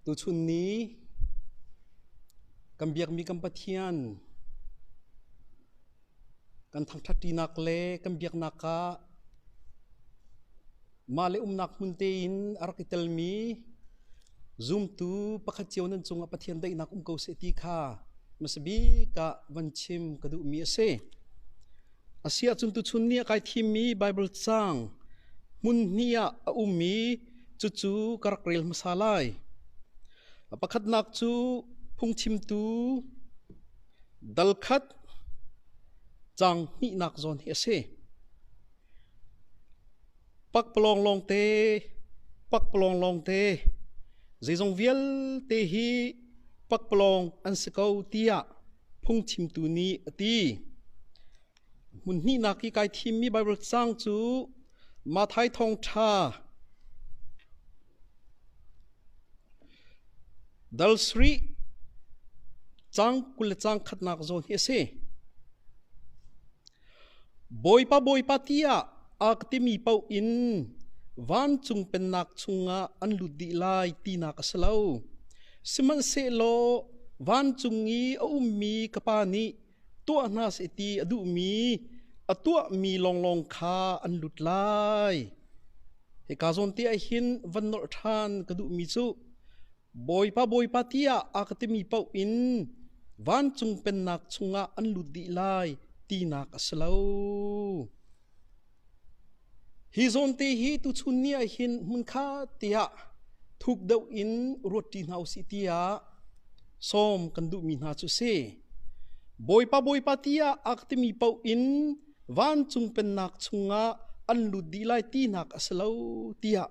Tuchun ni kan biakmi kan Pathian kan thangṭhatṭinak le kan biaknak ah mah le umnak hmun tein a rak i telmi zumtu pakhat cio nan cungah Pathian daihnak um ko seh ti kha hmasa bik ah van chim ka duhmi a si. Asiahcun tuchun ni ah kai thimmi Baibal caang hmun hnih ah a ummi cucu ka rak rel hmasa lai. Pakhatnak cu phungchimtu dal khat caang hnihnak zawn hi a si. Pakpalawng lawngte, pakpalawng lawngte, zeizong vialte hi pakpalawng an si ko tiah phungchimtu nih a ti. Hmun hnihnak i kai thimmi Baibal caang cu Matthai thawngṭha dal sarih caang 20 le caang khatnak zawn hi a si. Bawipa, Bawipa tiah a ka timi paoh in vancung pennak chungah an lut dih lai tinak a si lo. Sihmanhsehlaw vancung i a ummi ka Pa nih tuah hna seh ti a duhmi a tuahmi lawnglawng kha an lut lai. Hika zawn te ah hin van nolh ṭhan ka duhmi cu Bawipa, Bawipa tiah a ka timi paoh in vancung pennak chungah an lut dih lai tinak a si lo. Hi zawnte hi tuchun ni ah hin hmunkhat tiah thuk deuh in ruatṭi hna usih tiah sawm kan duhmi hna cu si. Bawipa, Bawipa tiah a ka timi paoh in vancung pennak chungah an lut dih lai tinak a si lo tiah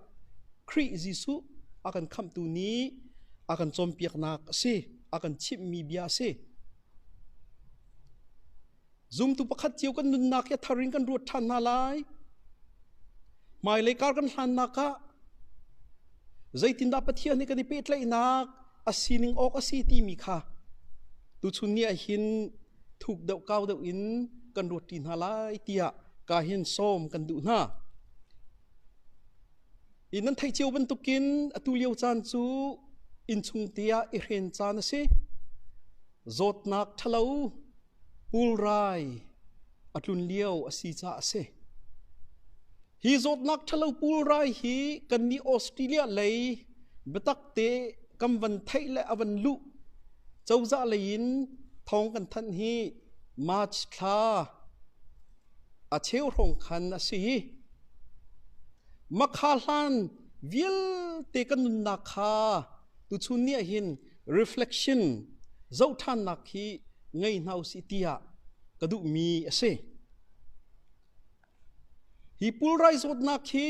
Khrih Jesuh a kan khamhtu nih a kan cawnpiaknak a si, a kan chimhmi bia a si. Zumtu pakhat cio kan nunnak hi a thar in kan ruat ṭhan hna lai. Hmailei kar kan hlannak ah zeitindah Pathian he kan i pehtlaihnak a sining awk a si timi kha tuchun ni ah hin thuk deuh kau deuh in kan ruat ṭi hna lai tiah ka hin sawm kan duh hna. I nan theih cio bantukin atu lio caan cu innchung te ah i hren caan a si. Zawtnak ṭhalo pulrai a tlun lio a si caah a si. Hi zawtnak ṭhalo pulrai hi kannih Australia lei biatak te kan van theih le a van luh cozah lei in thawng kan thanh hi March thla a cheu hrawng khan a si. Makha hlan vialte kan nunnak kha tuchun ni ah hin reflection zohṭhannak hi ngei hna usih tiah ka duhmi a si. Hi pulrai zawtnak hi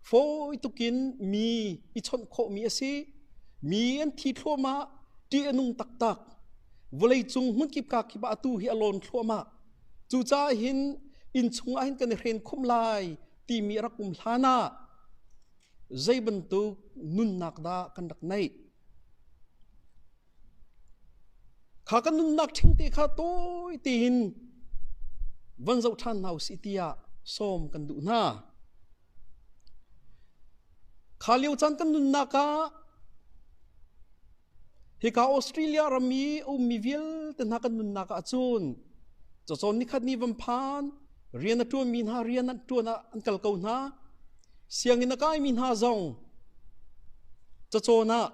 fawi tukin mi i chawnh khawhmi a si. Mi an thi thluahmah, ṭih a nung taktak. Vawleicung hmunkip ka kip ah atu hi a lawn thluahmah. Cucaah hin innchung ah hin kan i hren khumh lai timi a rak um hlan ah zei bantuk nunnak dah kan rak neih? Kha kan nunnak ṭhingte kha tawi tein van zoh ṭhan hna usih tiah sawm kan duh hna. Kha lio caan kan nunnak ah hika Australia ram i a ummi vialte hna kan nunnak ah cun cacawn nikhat ni van phan rian a ṭuanmi hna rian an ṭuan ah an kal ko hna. Sianginn a kaimi hna zong cacawn ah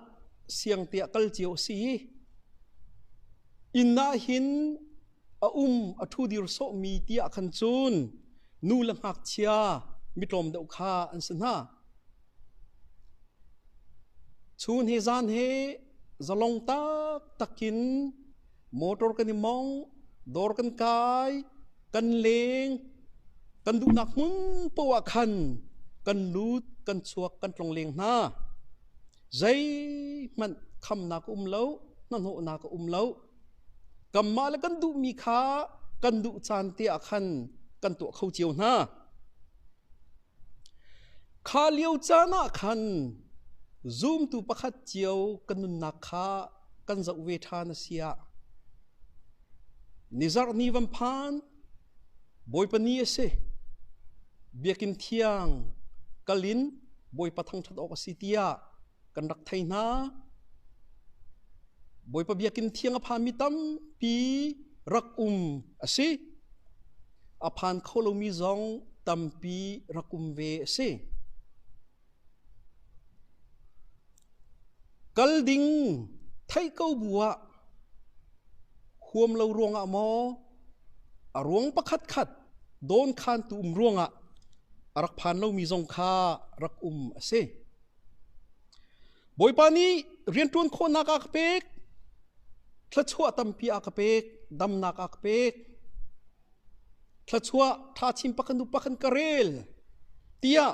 siang tiah kal cio a si. Inn ah hin a um a ṭhu dir sawhmi tiah khan cun nu le ngakchia mitlawm deuh kha an si hna. Chun he zan he zalong taktak in motor kan i mong, dawr kan kai, kan leng, kan duhnak hmun poah ah khan kan lut, kan chuak, kan tlong leng hna. Zeihmanh khamnak a um lo, hnahnawhnak a um lo. Kanmah le kan duhmi kha kan duh caan te ah khan kan tuah kho cio hna. Kha lio caan ah khan zumtu pakhat cio kan nunnak kha kan zoh ve ṭhan a si ah nizarh ni van phan Bawipa ni a si. Biakinn thiang kal in Bawipa thangṭhat awk a si tiah kan rak thei hna. Bawipa biakinn thiang a phanmi tampi rak um a si. A phan kho lomi zong tampi rak um ve a si. Kal ding theih ko bu ah huam lo ruangah maw a ruang pakhat khat dawnkhantu um ruangah a rak phan lomi zong kha rak um a si. Bawipa nih rianṭuan khawhnak a ka pek, thluachuah tampi a ka pek, damnak a ka pek. Thluachuah ṭha chin pakhat hnu pakhat ka rel tiah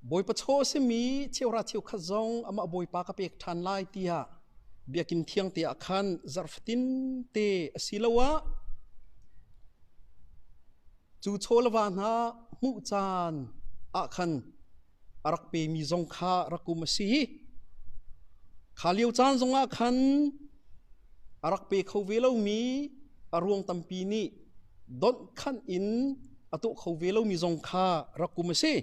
Bawipa chaw a simi cheuhra cheukhat zong amah Bawipa ka pek ṭhan lai tiah biakinn thiang te ah khan zarh fatin te asiloah cu chaw le va hna hmuh caan ah khan a rak pemi zong kha rak um a si. Kha lio caan zongah khan a rak pe kho ve lomi a ruang tampi nih donhkhanh in a tuah kho ve lomi zong kha rak um a si.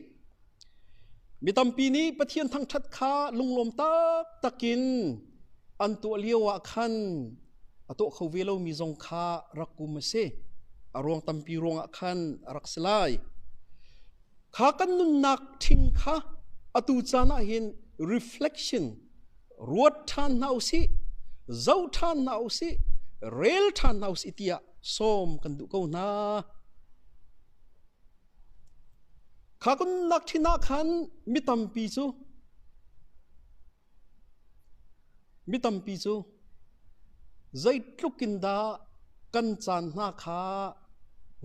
Mi tampi nih Pathian thangṭhat kha lunglawm taktak in an tuah lio ah khan a tuah kho ve lomi zong kha rak um a si. A ruang tampi ruangah khan a rak si lai. Kha kan nunnak ṭhing kha atu caan ah hin reflection ruat ṭhan hna usih, zoh ṭhan hna usih, rel ṭhan hna usih tiah sawm kan duh ko hna. Kha kan nunnak ṭhin ah khan mi tampi cu Mi tampi cu zeitluk in dah kan caan hna kha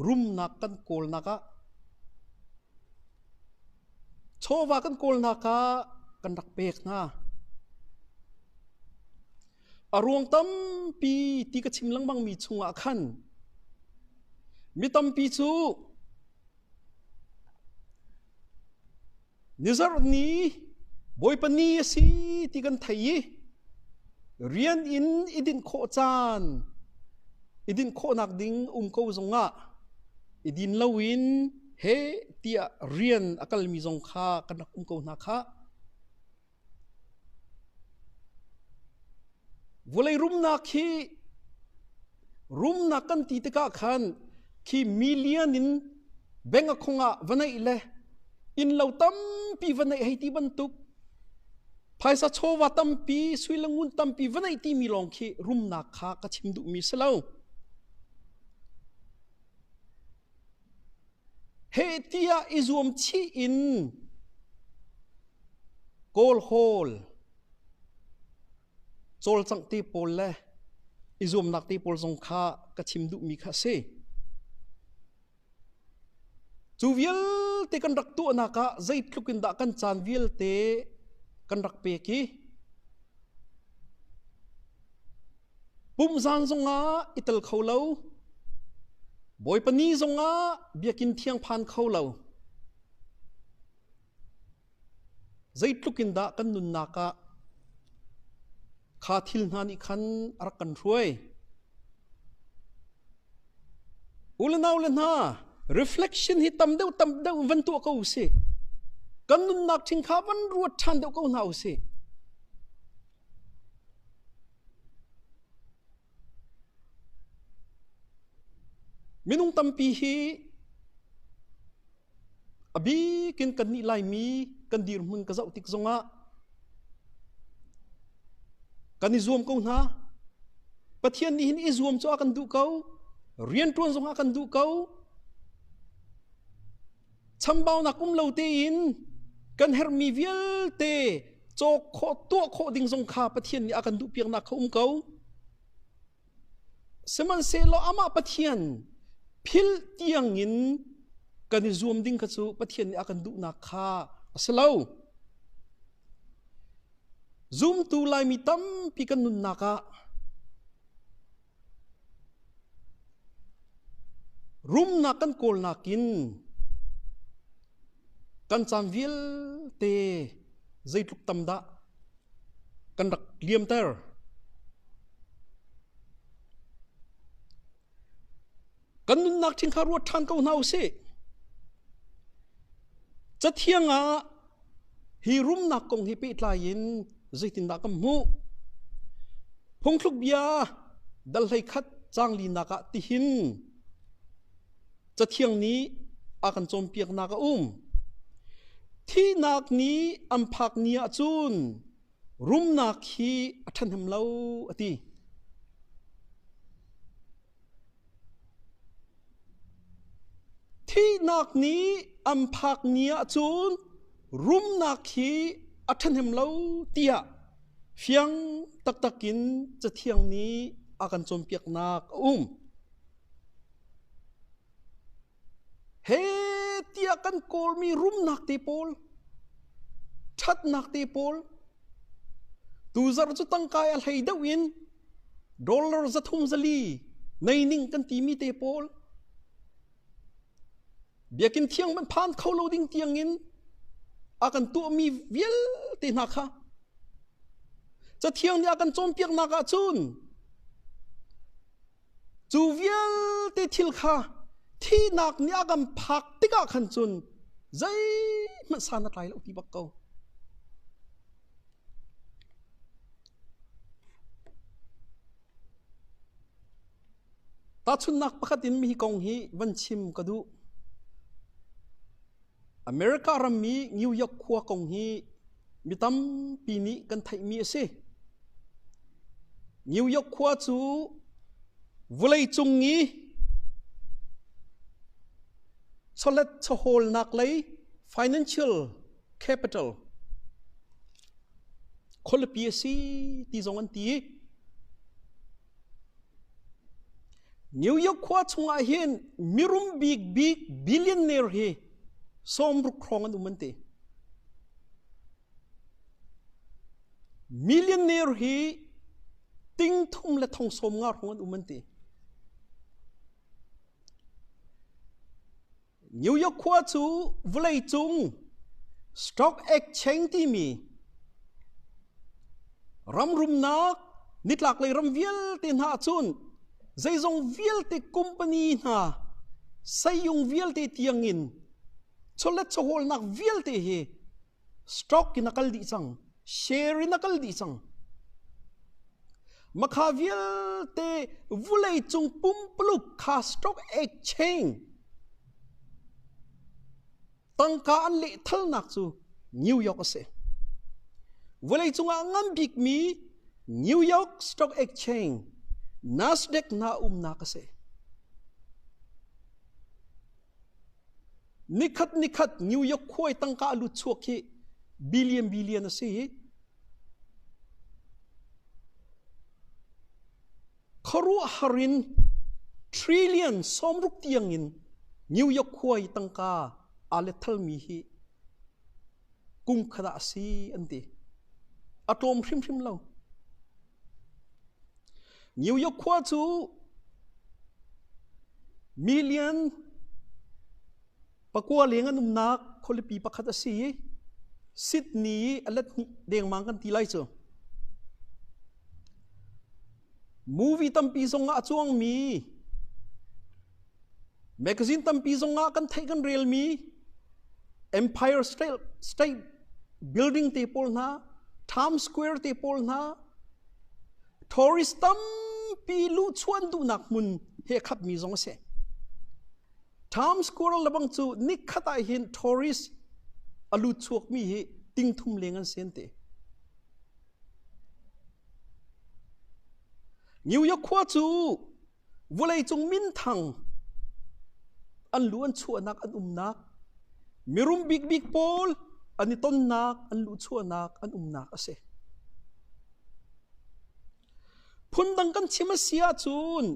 rumnak kan kawlnak ah chawva kan kawlnak ah kan rak pek hna. A ruang tampi ti ka chim lengmangmi chungah khan mi tampi cu Nizarh ni Bawipa ni a si ti kan thei i rian in i dinh khawh caan i dinh khawhnak ding um ko zongah i din loin he tiah rian a kalmi zong kha kan rak um ko hna khah. Vawlei rumnak hi rumnak kan ti tikah khan khi million in bank akhong ah va neih le innlo tampi va neih hei ti bantuk phaisa chawva tampi sui le ngun tampi va neih timi lawng khi rumnak kha ka chim duhmi si lo. Heh tiah i zuam chih in kawlhawl cawlcangh te pawl le i zuamnak te pawl zong kha ka chim duhmi kha a si. Cu vialte kan rak tuahnak ah zeitluk in dah kan caan vialte kan rak pek i Pumzan zongah i tel kho lo, Bawipa ni zongah biakinn thiang phan kho lo. Zeitluk in dah kan nunnak ah kha thil hna nih khan a rak kan hruai. U le nau le hna, reflection hi tam deuh tam deuh van tuah ko usih. Kan nunnak ṭhing kha van ruat ṭhan deuh ko hna usih. Minung tampi hi a bikin kannih Laimi kan dirhmun ka zoh tik zongah kan i zuam ko hna. Pathian nih hin i zuam cu a kan duh ko. Rianṭuan zong a kan duh ko. Chambaunak um lo tein kan herhmi vialte cawk khawh tuah khawh ding zong kha Pathian nih a kan duhpiaknak kha um ko. Sihmanhsehlaw amah Pathian philh tiangin kan i zuam ding kha cu Pathian nih a kan duhnak kha a si lo. Zumtu Laimi tampi kan nunnak ah Rumnak kan kawlnak in kan caan vialte zeitluk tam dah kan rak liamter. Kan nunnak ṭhing kha ruat ṭhan ko hna usih. Cathiang ah Hi rumnak kong hi pehtlai in zeitindah kan hmuh? Phungthluk bia dal 11 caang linak ah tihin Cathiang nih a kan cawnpiaknak a um. Thihnak nih an phak ni ahcun rumnak hi a ṭhahnem lo a ti. Thihnak nih an phak ni ahcun rumnak hi a ṭhahnem lo tiah fiang taktak in Cathiang nih a kan cawnpiaknak a um. He tiah kan kawlmi rumnak te pawl, ṭhatnak te pawl, tuzarh cu tangka a hlei deuh in dollar 300 400 nei ning kan timi te pawl, biakinn thiang man phan kho lo ding tiangin a kan tuahmi vialte hna kha Cathiang nih a kan cawnpiaknak ahcun Cu vialte thil kha thihnak nih a kan phak tikah khan cun zeihmanh san a tlai lo ti bak ko. Tahchunhnak pakhat in mi kong hi van chim ka duh. America ram i New York khua kong hi mi tampi nih kan theihmi a si. New York khua cu vawleicung i chawlet chawhawlnak lei financial capital khualipi a si ti zong an ti. New York khua chungah hin mirum bikbik billionaire hi 60 hrawng an um an ti. Millionaire hi ting thum le thong sawm nga hrawng an um an ti. New York khua cu vawleicung stock exchange timi ram rumnak nitlaklei ram vialte hna ahcun zeizong vialte company hna seiyung vialte tiangin chawlet chawhawlnak vialte hi stock in a kal dih cang share in a kal dih cang makha vialte vulei cung pumpuluk kha stock exchange tangka an lehthalnak cu New York a si vulei cungah ngan bikmi New York Stock Exchange Nasdaq hna umnak a si Nikhat nikhat New York khuai tangka a lut chuak hi billion billion a si. Khuaruahhar in trillion 60 tiang in New York khuai tangka aa lethalmi hi kum khat ah a si an ti. A tlawm hrimhrim lo. New York khua cu million pakua leng an umnak khualipi pakhat a si i Sydney i a let hnih dengmang kan ti lai cu. Movie tampi zong ah a cuangmi magazine tampi zong ah kan theih kan relmi Empire State, State Building te pawl hna Times Square te pawl hna tourist tampi luhchuan duhnak hmun he khatmi zong a si. Times Square lebang cu nikhat ah hin tourist a lut chuakmi hi ting thum leng an sen te. New York khua cu Vawleicung minthang an lu an chuahnak an umnak mirum bikbik pawl an i tonnak an luhchuahnak an umnak a si. Phundang kan chim a si ahcun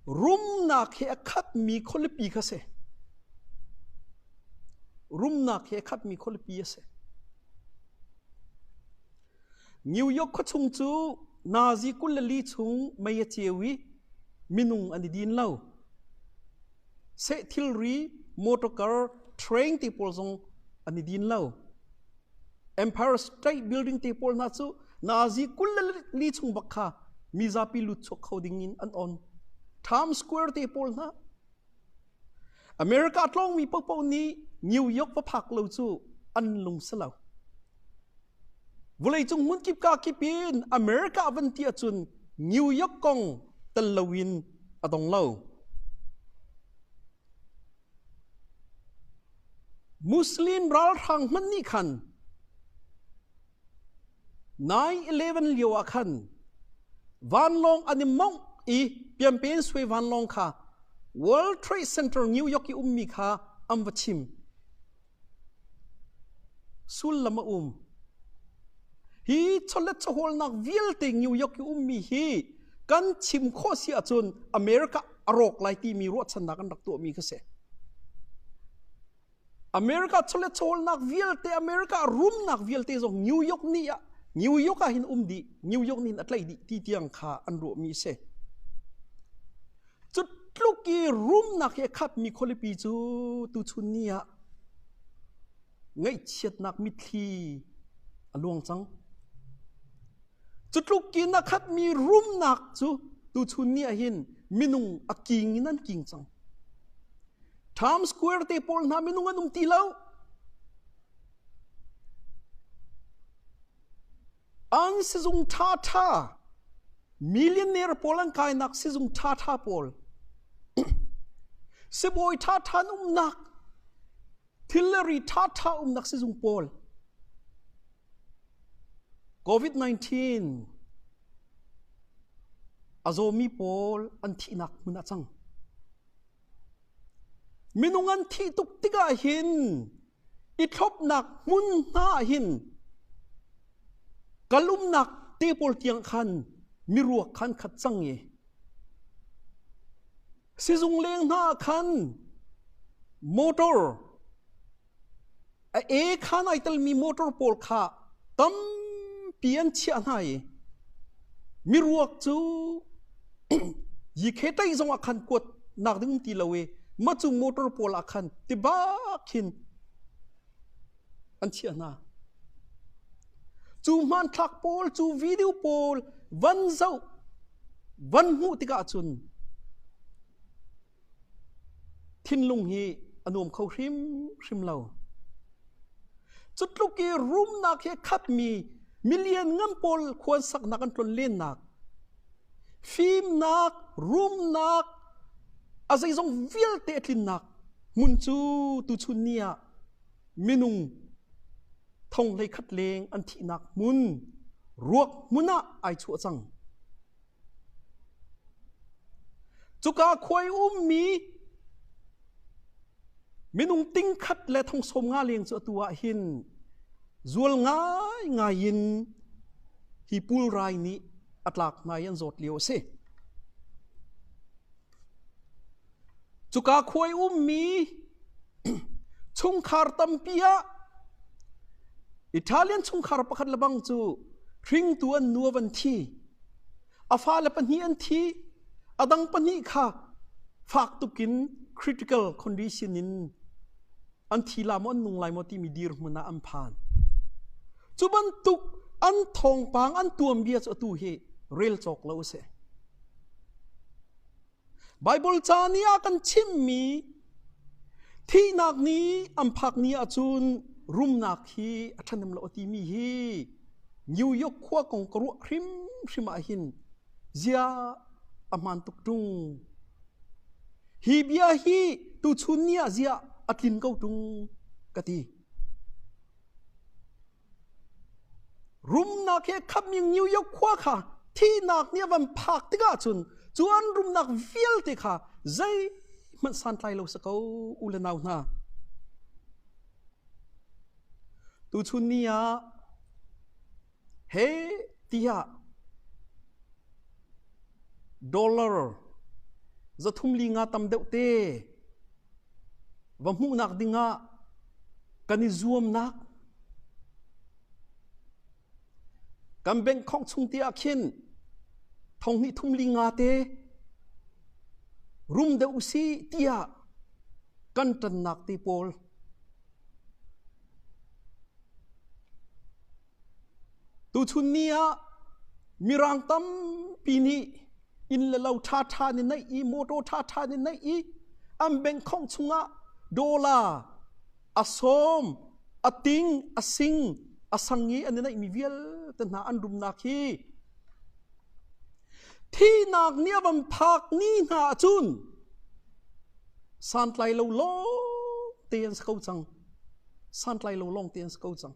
rumnak he a khatmi khualipi kha si. Rumnak he a khatmi khualipi a si. New York khuachung cu nazi 24 chung mei a ceu i minung an i din lo. Seh thilri, motorcar, train te pawl zong an i din lo. Empire State Building te pawl hna cu nazi 24 chung bak kha mizapi lut chuak kho ding in an on. Times Square te pawl hna America tlawngmi paohpaoh nih New York va phak lo cu An lung si lo. Vawleicung hmunkip ka kip in America van ti ahcun New York kong tel loin a dong lo. Muslim ralhrang hmanh nih khan 9/11 lio ah khan vanlawng an i mongh i pianpen sui vanlawng kha World Trade Center New York i ummi kha an va chim. Sullam a um. Hi chawlet chawhawlnak vialte New York i ummi hi kan chim khawh si ahcun America a rawk lai timi ruahchannak an rak tuahmi kha si. America chawlet chawhawlnak vialte, America rumnak vialte zong New York nih ah New York ah hin um dih, New York nih hin a tlaih dih ti tiang kha an ruahmi a si. Cu tluk i rumnak he a khatmi khualipi cu tuchun ni ah ngaihchiatnak mitthli a luang cang. Cu tluk in a khatmi rumnak cu tuchun ni ah hin minung a king in an king cang. Times Square te pawl hna minung an um ti lo. An sizung ṭhaṭha millionaire pawl an kainak sizung ṭhaṭha pawl sibawi ṭhaṭha an umnak thil le ri ṭhaṭha umnak sizung pawl COVID-19 a zawmi pawl an thihnak hmun ah cang. Minung an thih tuk tikah hin i thlopnak hmun hna ah hin kal umnak te pawl tiang khan miruak khan khat cang i sizung leng hna ah khan motor a e khan ai telmi motor pawl kha tampi an chiah hna i miruak cu yikhe tai zong ah khan kuat nak ding um ti lo i ma cu motor pawl ah khan tibak khin an chiah hna. Cu hmanthlak pawl, cu video pawl van zoh, van hmuh tikah cun thinlung hi a nuam kho hrimhrim lo. Cu tluk i rumnak he khatmi milian ngan pawl khuan saknak an tlon lennak, fimnak, rumnak, a zeizong vialte a tlinnak hmun cu tuchun ni ah minung thong 11 leng an thihnak hmun ruak hmun ah ai chuah cang. Cuka khuai ummi minung tingkhat le thong 50 leng cu atu ah hin zual ngaingai in hi pulrai nih a tlak hna i an zawt lio a si. Cuka khuai ummi chungkhar tampi ah Italian chungkhar pakhat lebang cu hringtu an nu a van thi. A fale pahnih an thi. A dang pahnih kha fak tukin critical condition in an thi la maw an nung lai maw timi dirhmun ah an phan. Cu bantuk an thawngpang an tuanbia cu atu hi rel cawk lo a si. Baibal ca nih a kan chimhmi thihnak nih an phak ni ahcun rumnak hi a ṭhahnem lo a timi hi New York khua kong ka ruah hrimhrim ah hin zia a hmaan tuk ṭung. Hi bia hi tuchun ni ah ziah a tlin ko ṭung ka ti. Rumnak he khammi New York khua kha thihnak nih a van phak tikah cun cu an rumnak vialte kha zeihmanh santlai lo si ko u le nau hna. Tuchun ni ah he tiah dollar 350 tam deuh te va hmuhnak dingah kan i zuamnak kan bank khong chung te ah khin thong hnih thum li nga te rum deuh usih tiah kan ṭannak te pawl Tuchun ni ah Mirang tampi nih inn le lo ṭhaṭha ni neih i motor ṭhaṭha ni neih i an bank khong chungah dollar a sawm. A ting, a sing, a sang i an i neihmi vialte hna an rumnak hi thihnak nih a van phak ni hna ahcun santlai lo lawng te an si ko cang. Santlai lo lawng te an si ko cang.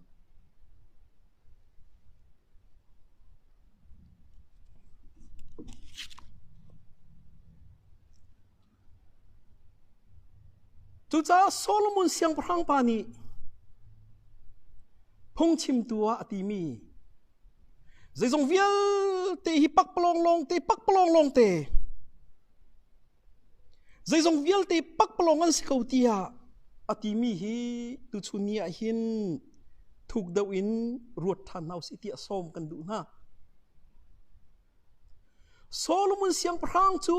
Cucaah Solomon siangpahrang pa nih phungchimtu ah a timi zeizong vialte hi pakpalawng lawngte pakpalawng lawngte zeizong vialte pakpalawng an si ko tiah a timi hi tuchun ni ah hin thuk deuh in ruat ṭhan hna usih tiah sawm kan duh hna. Solomon siangpahrang cu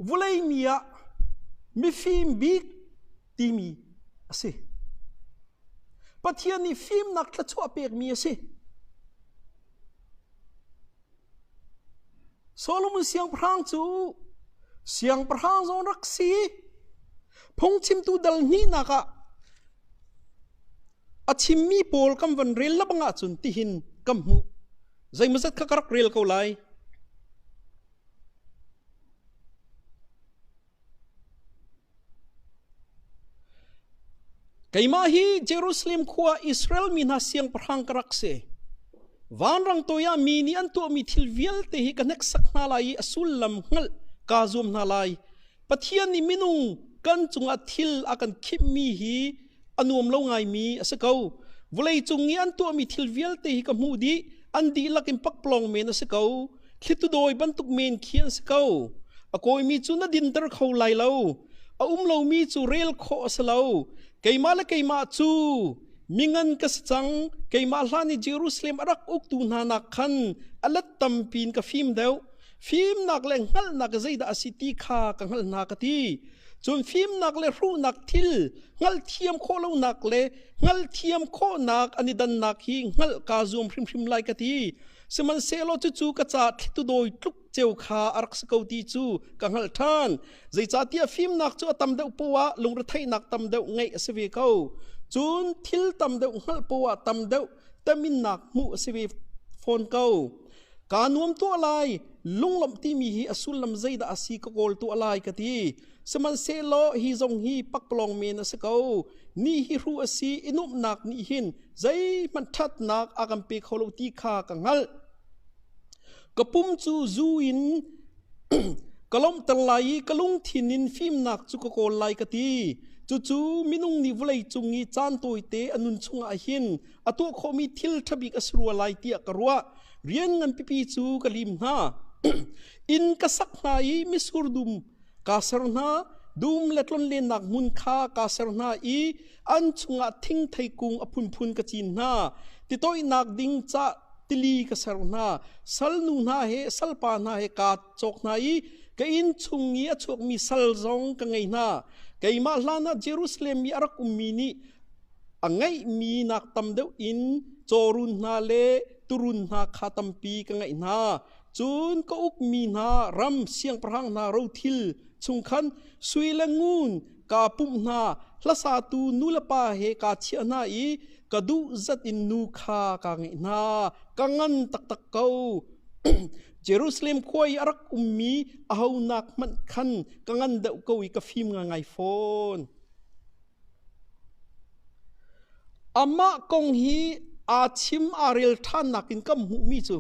vawlei mi ah mifim bik timi a si. Pathian nih fimnak thluachuah pekmi a si. Solomon siangpahrang cu siangpahrang zong rak si. Phungchimtu dal hnihnak ah a chimmi pawl kan van rel lebang ahcun tihin kan hmuh. Zeimawzat kha ka rak rel ko lai. Keimah hi Jerusalem khua Israel mi hna siangpahrang ka rak si. Vanrang toi ah mi nih an tuahmi thil vialte hi ka hneksak hna lai i a sullam hngalh kaa zuam hna lai. Pathian nih minung kan cungah thil a kan khimhmi hi a nuam lo ngaimi a si ko. Vawleicung i an tuahmi thil vialte hi ka hmuh dih, an dihlak in pakpalawng men a si ko. Thlitu dawi bantuk men khi an si ko. A kawimi cu na dinter kho lai lo. A um lomi cu rel khawh a si lo. Keimah le keimah cu mingan ka si cang. Keimah hlan i Jerusalem a rak uktu hna nak khan a let tampi in ka fim deuh. Fimnak le hngalhnak zeidah a si ti kha ka hngalh hna ka ti. Cun fimnak le hruhnak thil hngalhthiam khawh lonak le hngalhthiam khawhnak an i dannak hi hngalh kaa zuam hrimhrim lai ka ti. Sihmanhsehlaw cucu ka ca thlitu dawi tluk ceu kha a rak si ko ti cu ka hngalh ṭhan. Zeicahtiah fimnak cu a tam deuh poah lungretheihnak tam deuh ngeih a si ve ko. Cun thil tam deuh hngalh poah tam deuh teminnak hmuh a si ve fawn ko. Kaa nuam tuah lai, lunglawmh timi hi a sullam zeidah a si ka kawl tuah lai ka ti. Sihmanhsehlaw hi zong hi pakpalawng men a si ko. Ni hi hru a si i nuamhnak nih hin zeihmanh ṭhatnak a kan pe kho lo ti kha ka hngalh. Ka pum cu zu in ka lawmhter lai i ka lungthin in fimnak cu ka kawl lai ka ti. Cucu minung nih vawlei cung i caan tawite a nun chungah hin a tuah khawhmi thil ṭha bik a si rua lai tiah ka ruah. Rian nganpipi cu ka lim hna. Inn ka sak hna i mitsur dum kaa ser hna. Dum le tlonlennak hmun kha kaa ser hna i an chungah thingthei kung a phunphun ka cin hna. Titoihnak ding ca tili ka ser hna. Salnu hna he salpa hna he kaa cawk hna i ka inn chung i a chuakmi sal zong ka ngei hna. Keimah hlan ah Jerusalem i a rak ummi nih a ngeihmi nak tam deuh in cawrun hna le turun hna kha tampi ka ngeih hna. Cun ka ukmi hna ram siangpahrang hna rothil chung khan sui le ngun kaa pumh hna. Hlasatu nu le pa he kaa chiah hna i ka duh zat in nu kha kaa ngeih hna. Ka ngan taktak ko. Jerusalem khua i a rak ummi aho nak hmanh khan ka ngan deuh ko i ka fim ngaingai fawn. Amah kong hi aa chim aa rel ṭhannak in kan hmuhmi cu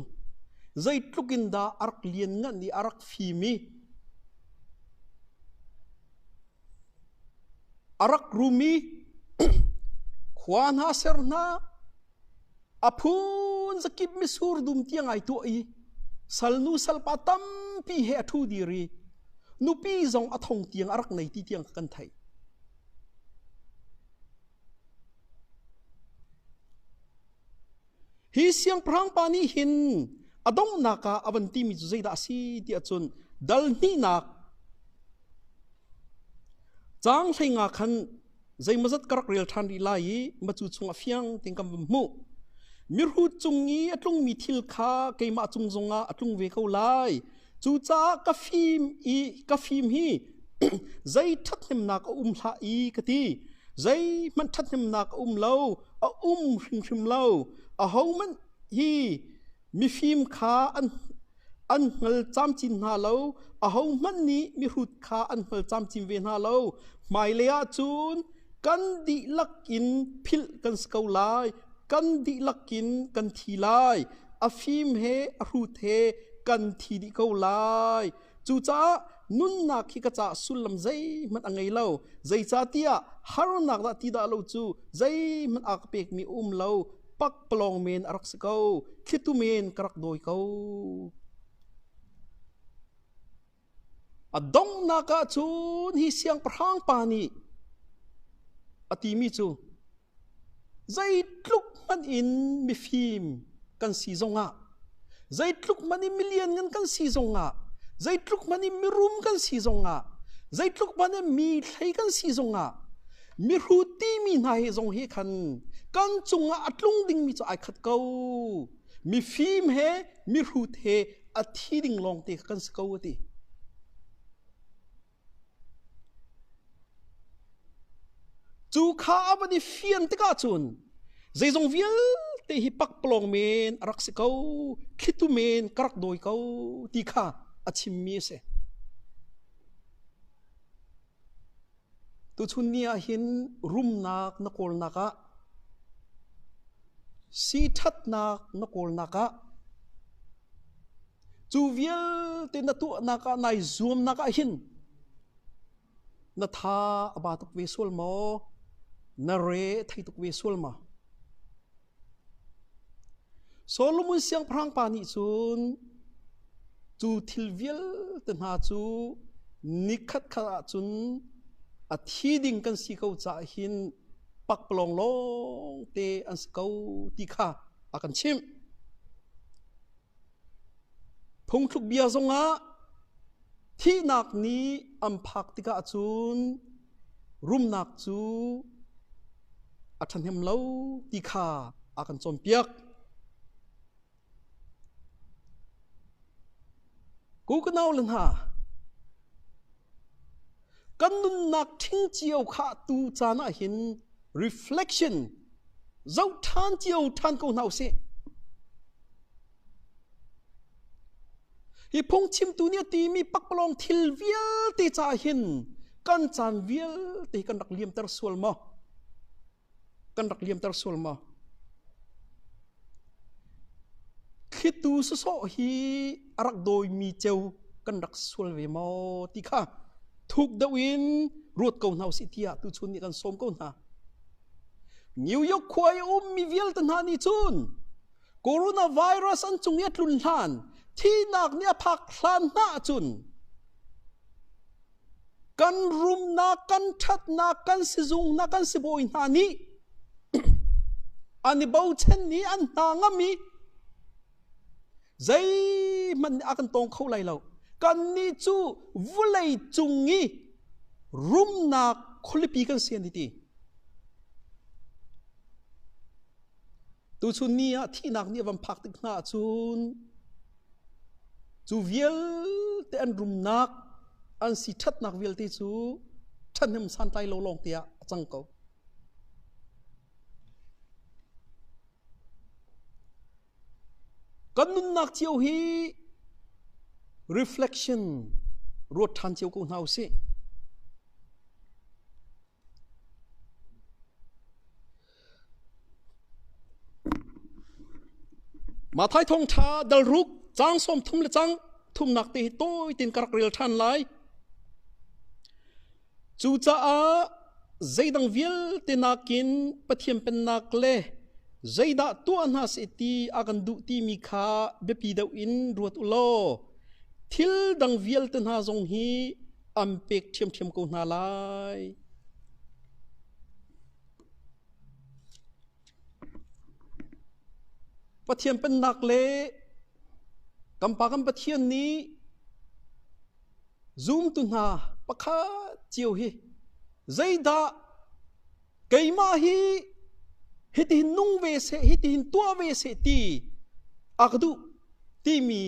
zeitluk in dah a rak lianngan i a rak fim i a rak rum i khua hna ser hna a phun zakip mitsur dum tiang ai tuah i salnu salpa tampi he a ṭhu dir i nupi zong a thong tiang a rak nei ti tiang kan theih. Hi siangpahrang pa nih hin a donghnak ah a van timi cu zeidah a si tiah cun dal hnihnak caang hleinga khan zeimawzat ka rak rel ṭhan rih lai i macu chungah fiang tein kan van hmuh. Mihrut cung i a tlungmi thil kha keimah cung zongah a tlung ve ko lai. Cucaah ka fim i ka fim hi zei ṭhathnemnak a um hlah i ka ti. Zeihmanh ṭhathnemnak a um lo, a um hrimhrim lo. Ahohmanh hi mifim kha an an hngal camcin hna lo, ahohmanh nih mihrut kha an hngal camcin ve hna lo. Hmailei ah cun kan dihlak in philh kan si ko lai, kan dihlak in kan thi lai. A fim he a hrut he kan thi dih ko lai. Cucaah nunnak hi ka caah sullam zeihmanh a ngei lo. Zeicahtiah harnak dah ti dah lo cu zeihmanh a ka pekmi a um lo. Pakpalawng men a rak si ko. Thlitu men ka rak dawi ko. A donghnak ah cun hi siangpahrang pa nih a timi cu Zeitluk hmanh in mifim kan si zongah, zeitluk hmanh in milianngan kan si zongah, zeitluk hmanh in mirum kan si zongah, zeitluk hmanh in mi thlei kan si zongah, mihrut timi hna he zong hi khan kan cungah a tlung dingmi cu ai khat ko. Mifim he mihrut he a thi ding lawngte kan si ko a ti. Cu kha a van i fian tikah cun zeizong vialte hi pakpalawng men a rak si ko, thlitu men ka rak dawi ko ti kha a chimmi a si. Tuchun ni ah hin rumnak na kawlnak ah si ṭhatnak na kawlnak ah Cu vialte na tuahnak ah nai zuamnak ah hin na tha a ba tuk ve sual maw? Na re a thei tuk ve sual maw? Solomon siangpahrang pa nih cun cu thil vialte hna cu nikhat khat ah cun a thi ding kan si ko caah hin pakpalawng lawngte an si ko ti kha a kan chimh. Phungthluk bia zongah thihnak nih an phak tikah cun rumnak cu a ṭhahnem lo ti kha a kan cawnpiak. Ku ka nau le hna, kan nunnak ṭhing cio kha tu caan ah hin reflection zoh ṭhan cio ṭhan ko hna usih. Hi phungchimtu nih a timi pakpalawng thil vialte caah hin kan caan vialte kan rak liamter sual maw? Kan rak liamter sual maw? Thlitu sawsawh hi a rak dawimi ceu kan rak sual ve maw ti kha thuk deuh in ruat ko hna usih tiah tuchun nih kan sawm ko hna. New York khua i a ummi vialte hna nih cun coronavirus an cung i a tlun hlan thihnak nih a phak hlan hna ahcun kan rumnak kan ṭhatnak kan sizungnak kan sibawi hna nih an i bochan i an hna ngam i zeihmanh nih a kan tawng kho lai lo kannih cu vulei cung i rumnak khualipi kan si an ti. Tuchun ni ah thihnak nih a van phak tik hna ahcun cu vialte an rumnak an si ṭhatnak vialte cu ṭhahnem santlai lo lawng te ah a cang ko. Kan nunnak cio hi reflection ruat ṭhan cio ko hna usih. Matthai thawngṭha dalruk caang 30 le caang thumnak te hi tawi tein ka rak rel ṭhan lai. Cucaah zeidang vialte nakin Pathian pennak le zeidah tuah hna seh ti a kan duh timi kha biapi deuh in ruat u law thil dang vialte hna zong hi an pek ṭhiamṭhiam ko hna lai. Pathian pennak le kan Pa kan Pathian nih zumtu hna pakhat cio hi zeidah keimah hi hitihin nung ve seh hitihin tuah ve seh ti a ka duh timi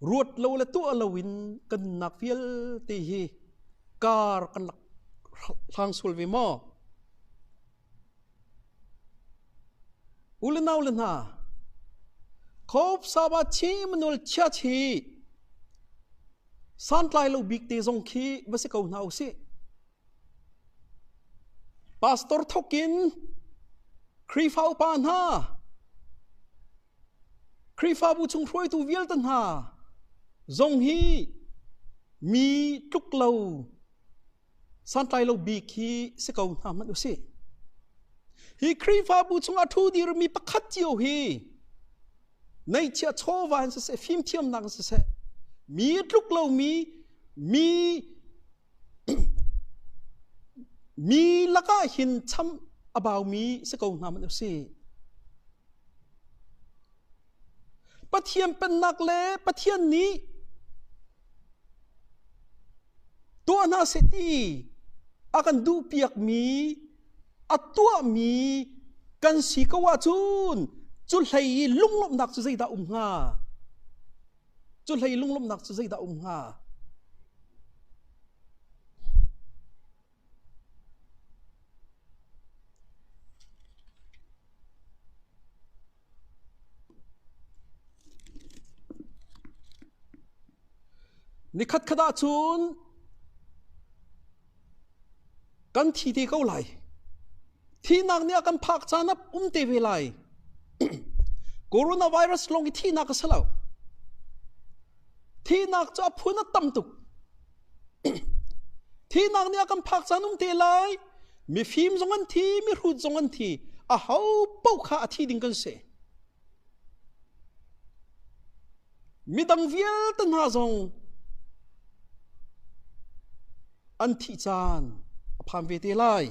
ruat lo le tuah loin kan nunnak vialte hi kar kan rak hlang sual ve maw? U le nau le hna, Khop Saba Chimanul Church hi santlai lo bik te zong khi va si ko hna usih. Pastor thawk in Khrihfa upa hna, Khrihfabu chung hruaitu vialte hna zong hi mi tluk lo santlai lo bik hi si ko hna hmanh usih. Hi Khrihfabu chungah ṭhu dirmi pakhat cio hi neihchiah chawva in siseh, fimthiamnak in siseh, mi tluk lomi, mi mi lakah hin cham a baumi si ko hna hmanh usih. Pathian pennak le Pathian nih tuah hna seh ti a kan duhpiakmi a tuahmi kan si ko ahcun cu hlei i lunglawmhnak cu zeidah um hnga? Cu hlei lunglawmhnak cu zeidah um hnga? Nikhat khat ahcun kan thi te ko lai. Thihnak nih a kan phak caan ah um te ve lai. Coronavirus lawng i thihnak a si lo. Thihnak cu a phun a tam tuk. Thihnak nih a kan phak caan um te lai. Mifim zong an thi, mihrut zong an thi. A ho paoh kha a thi ding kan si. Midang vialte hna zong an thih caan a phan ve te lai.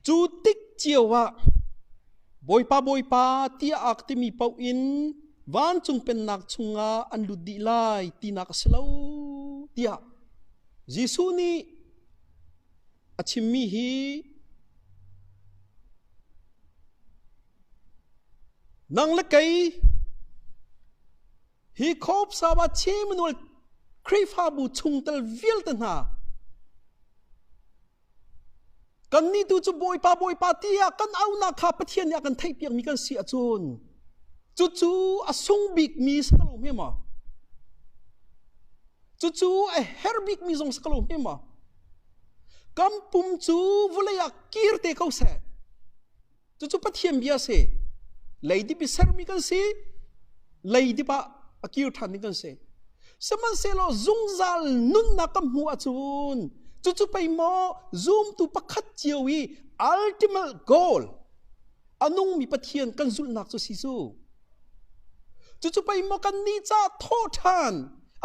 Cu tik cio ah Bawipa Bawipa tiah aa timi paoh in vancung pennak chungah an lut dih lai tinak a si lo tiah Jesuh nih a chimmi hi nang le kei Hi Khop Saba Chimanual Khrihfabu chungtel vialte hna kannih tu cu Bawipa Bawipa tiah kan aunak kha Pathian nih a kan theihpiakmi kan si ahcun cucu a sung bikmi si ko lo hme maw? Cucu a herh bikmi zong si ko lo hme maw? Kan pum cu vawlei ah kir te ko seh. Cucu Pathian bia si. Leidip i sermi kan si, leidip ah a kir ṭhan ding kan si. Sihmanhsehlaw zungzal nunnak kan hmuh ahcun cucu pei maw zumtu pakhat cio i ultimate goal a nungmi Pathian kan zulhnak cu si cu. Cucu pei maw kan nih ca thawh ṭhan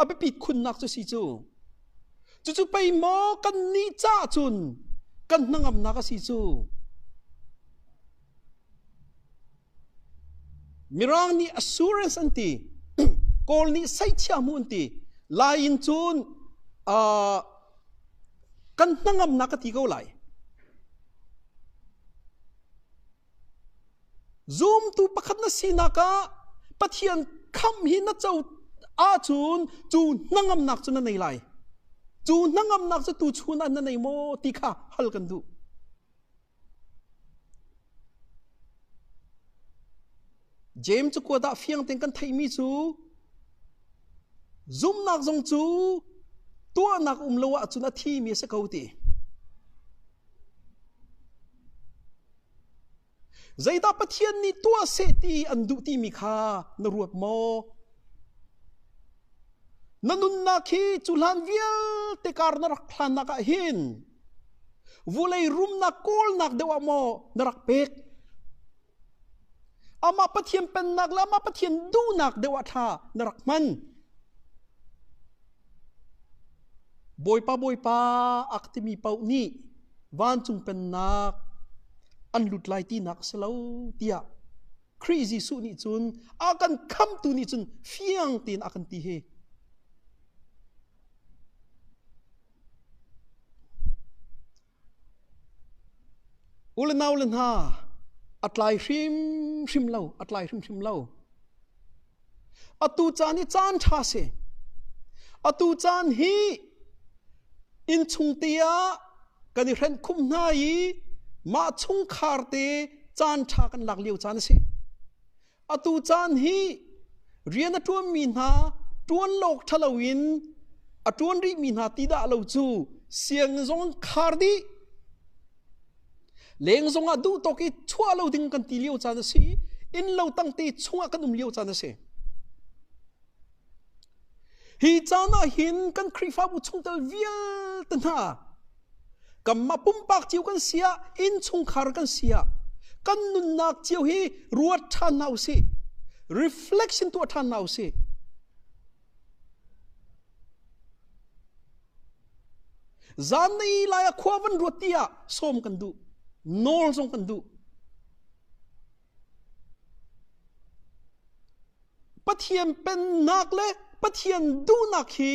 a biapit khunnak cu si cu. Cucu pei maw kan nih ca cun kan hnangamnak a si cu. Mirang nih assurance an ti. Kawl nih seichia mu an ti. Lai in cun uh, kan hnangamnak a ti ko lai. Zumtu pakhat na sinak ah Pathian khamh hi na co ahcun cu hnangamnak cu na nei lai. Cu hnangamnak cu tuchun ah na nei maw ti kha hal kan duh. James cu kuat ah fiang tein kan theihmi cu zumnak zong cu tuahnak um lo ahcun a thimi a si ko ti. Zeidah Pathian nih tuah seh ti an duh timi kha na ruat maw? Na nunnak hi cu hlan vialte kar na rak hlannak ah hin vulei rumnak kawlnak deuh ah maw na rak pek? Amah Pathian pennak le amah Pathian duhnak deuh ah thla na rak hman? Bawipa Bawipa a ka timi paoh nih vancung pennak an lut lai tinak a si lo tiah Khrih Jesuh nih cun a kan khamtu nih cun fiang tein a kan ti hi. U le nau le hna a tlai hrimhrim lo, a tlai hrimhrim lo. Atu caan hi caan ṭha si. Atu caan hi Innchung te ah kan i hrenh khum hna i mah chungkhar te caan ṭha kan lak lio caan a si. Atu caan hi rian a ṭuanmi hna ṭuan lawk ṭha loin a ṭuan rihmi hna ti dah lo cu sianginn zong an khar dih. Leng zongah duh tawk i chuah lo ding kan ti lio caan a si. Inn lo tangte chungah kan um lio caan a si. Hi caan ah hin kan Khrihfabu chungtel vialte hna kanmah pumpak cio kan si ah innchungkhar kan si ah kan nunnak cio hi ruat ṭhan hna usih. Reflection tuah ṭhan hna usih. Zan na i lai ah khua van ruat ti ah sawm kan duh. Nawl zong kan duh. Pathian pennak le Pathian duhnak hi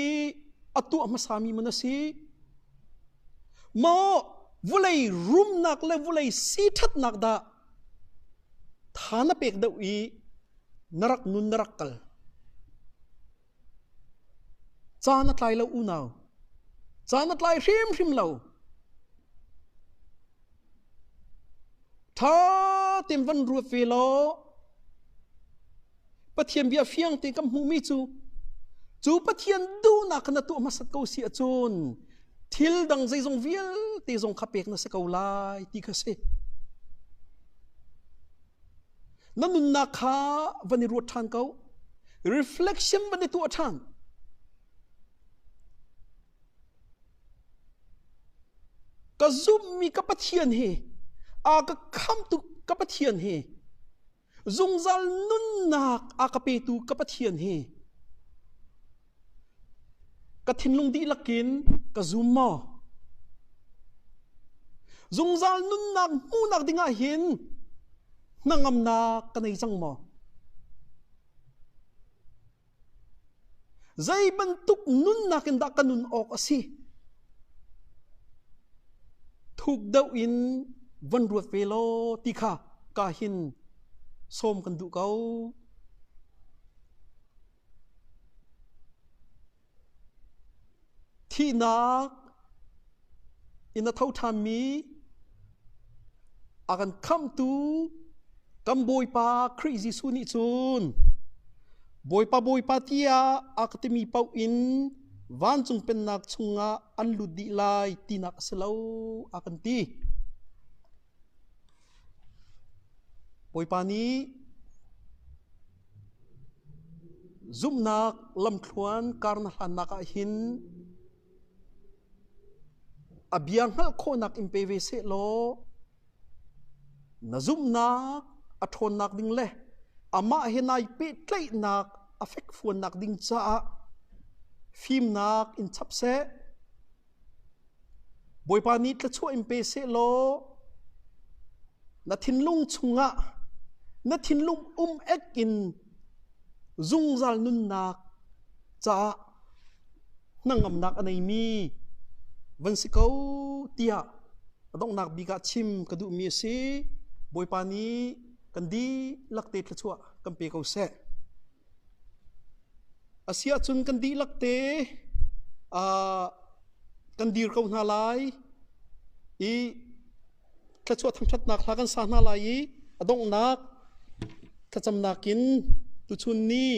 a tuah hmasami man a si. Maw vulei rumnak le vulei siṭhatnak dah tha na pek deuh i na rak nun na rak kal. Caan a tlai lo unau. Caan a tlai hrimhrim lo. Ṭha tein van ruat ve law Pathian bia fiang tein kan hmuhmi cu cu Pathian duhnak kha na tuah hmasat ko si ahcun thil dang zeizong vialte zong kha pek na si ko lai ti kha si. Na nunnak kha van i ruat ṭhan ko. Reflection van i tuah ṭhan. Ka zumhmi ka Pathian hi a ka khamtu ka Pathian hi zungzal nunnak a ka petu ka Pathian hi ka thinlung dihlak in ka zum maw? Zungzal nunnak hmuhnak dingah hin hnangamnak ka nei cang maw? Zei bantuk nunnak in dah ka nun awk a si? Thuk deuh in van ruat ve law ti kha ka hin sawm kan duh ko. Thihnak in a tho ṭhanmi a kan khamhtu kan Bawipa Khrih Jesuh nih cun Bawipa Bawipa tiah a ka timi paoh in vancung pennak chungah an lut dih lai tinak a si lo a kan ti. Bawipa nih zumhnak lamthluan kar na hlannak ah hin a bia hngalh khawhnak in pe ve seh law na zumhnak a ṭhawnnak ding le amah he nai pehtlaihnak a fekfuannak ding caah fimnak in chap seh. Bawipa nih thluachuah in pe seh law na thinlung chungah na thinlung um ek in zungzal nunnak caah hnangamnak a neimi van si ko tiah a donghnak bik ah chim ka duhmi a si. Bawipa nih kan dihlak te thluachuah kan pe ko seh. Asiahcun kan dihlak te kan dir ko hna lai i thluachuah thangṭhatnak hla kan sa hna lai i a donghnak thlacamnak in tuchun ni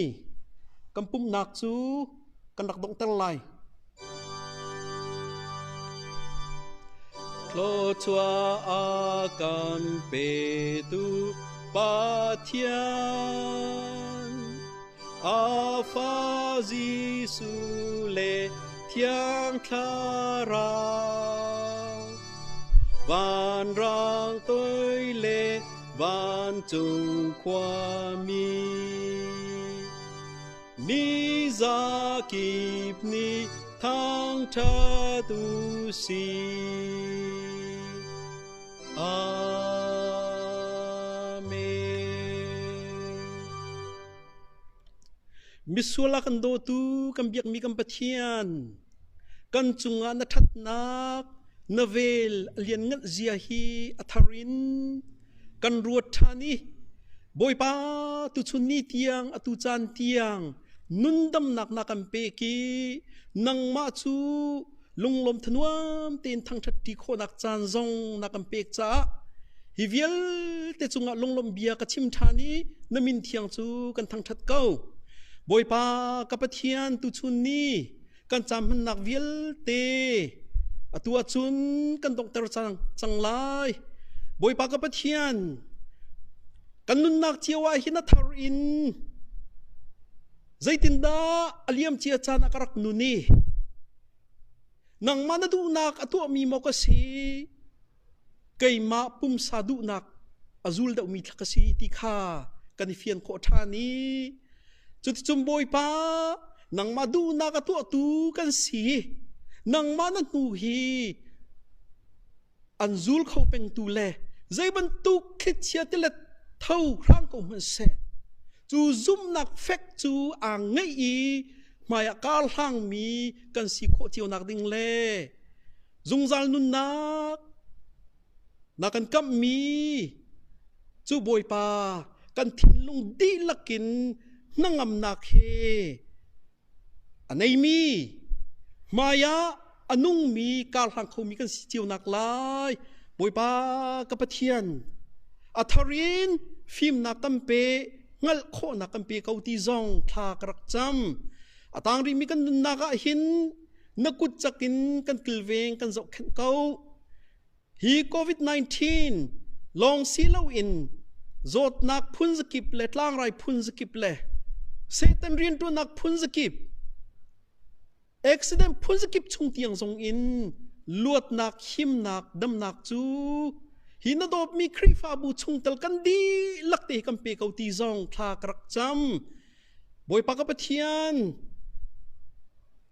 kan pumhnak cu kan rak donghter lai. Thluachuah a kan petu Pathian, a Fa Jesuh le Thiang Thlarau, vanrang toi le vancung khuami. Mi zakip nih thangṭhat u sih. Amen. Misual a kan dawtu kan biakmi kan Pathian, kan cungah na ṭhatnak, na vel a liannganh zia hi a thar in kan ruat ṭhan i Bawipa tuchun ni tiang atu caan tiang nundamnak na kan pek i nangmah cu Lunglawm thanuam tein thangṭhat ṭi khawhnak caan zong na kan pek caah hi vialte cungah lunglawmh bia ka chim ṭhan i na min thiang cu kan thangṭhat ko. Bawipa ka Pathian tuchun ni kan caan hmannak vialte atu ahcun kan donghter cang, cang lai. Bawipa ka Pathian kan nunnak cio ah hin a thar in Zeitindah a liamcia caan ah ka rak nun i nangmah na duhnak a tuahmi maw ka si keimah pumsa duhnak a zul deuhmi thla ka si ti kha kan i fian khawh ṭhan i cuticun Bawipa nangmah duhnak a tuahtu kan si nangmah na hnu hi an zul kho pengtu le zei bantuk thlichia tilet tho hram ko hmanhseh cu zumhnak fek cu aa ngeih i hmaiah kar hlangmi kan si khawh cio nak ding le zungzal nunnak na kan kamhmi cu Bawipa kan thinlung dihlak in hnangamnak he A neimi hmai ah a nungmi karhlang khomi kan si cio nak lai Bawipa ka Pathian a thar in fimnak kan pe hngalh khawhnak kan pe ko ti zong thla ka rak cam a tang rihmi kan nunnak ah hin na kut cak in kan kilveng kan zohkhenh ko Hi COVID-19 lawng si loin zawtnak phunzakip le tlangrai phunzakip le Satan rianṭuannak phunzakip accident phunzakip chung tiang zong in luatnak himnak damnak cu hi na dawtmi Khrihfabu chungtel kan dihlak te kan pe ko ti zong thla ka rak cam. Bawipa ka Pathian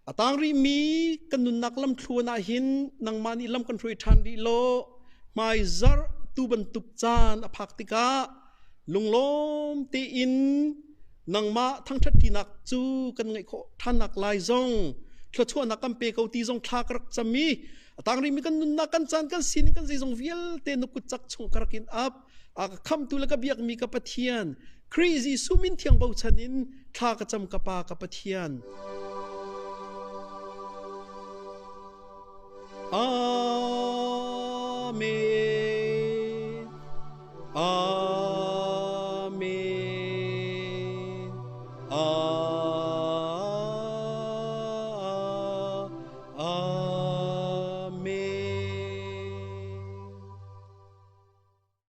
A tang rihmi kan nunnak lamthluan ah hin nangmah nih lam kan hruai ṭhan rih law hmaizarh tu bantuk caan a phak tikah lunglawm tein nangmah thangṭhatṭinak cu kan ngeih khawh ṭhannak lai zong thluachuahnak kan pe ko ti zong thla ka rak cam i a tang rihmi kan nunnak kan caan kan sining kan zeizong vialte na kut cak chung ka rak in ap a ka khamtu le ka biakmi ka Pathian Khrih Jesuh min thiang bochan in thla ka cam ka Pa ka Pathian. Amen.